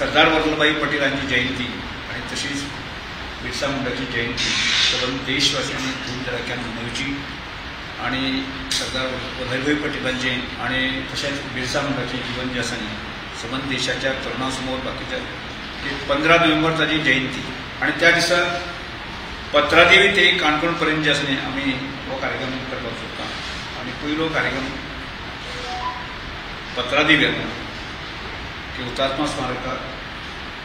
सरदार वल्लभभाई पटेलांची जयंती आणि तशीच बिरसा मुंडाची जयंती सबंद देशवासियांनी धूमधडाक्यान मनोवची आणि सरदार वल्लभभाई पटेलांचे आणि तशेंच बिरसा मुंडाचे जीवन जे आसा न्ही सबंद देशाच्या तरुणासमोर बाकीच्या 15 नोव्हेंबर ताजी जयंती आणि त्या दिसा पत्रादेवी ते काणकोण पर्यंत जे आसा न्ही आमी हो कार्यक्रम करपाक सोदता. आनी पयलो कार्यक्रम पत्रादेवी की हुतात्मा स्मारकाक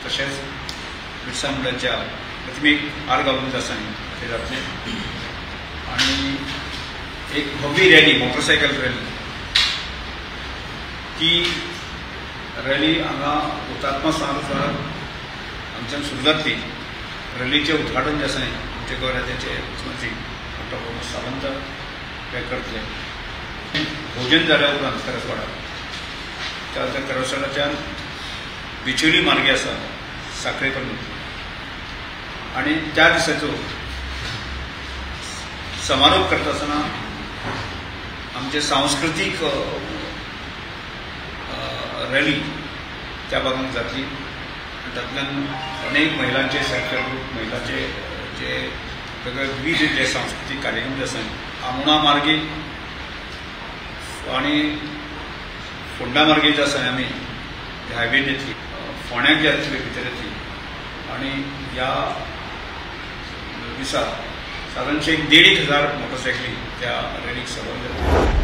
तशेंच बिरसा मुंडाच्या प्रतिमेक हार घालून जे आसा न्ही ते जातलें आनी एक भव्य रॅली, मोटरसायकल रॅली, ती रॅली हांगा हुतात्मा स्मारक हांगच्यान सुरू जातली. रॅलीचें उद्घाटन जे आसा न्ही आमचे गोंय राज्याचे मुख्यमंत्री डॉक्टर प्रमोद सावंत हे करतले. भोजन जाल्या उपरांत करसवाडा, त्या नंतर करसवाडाच्यान बिचोली मार्गे आसा साखळे पर्यंत आणि त्या दिसाचो समारोप करता आसतना आमचे सांस्कृतीक रॅली त्या भागांत जातली. तातूंतल्यान अनेक महिलांचे सेल्फ हेल्प ग्रूप, महिलांचे जे वेगवेगळे विविध जे सांस्कृतीक कार्यक्रम जे आसा आमोणा मार्गे आनी फोंडा मार्गे जे आसा आमी हायवे येतली, फोंड्याक जे येतली भितर येतली आनी ह्या दिसा सादारणशे 1,500 मोटरसायकली त्या रॅलीक सहभागी जातली.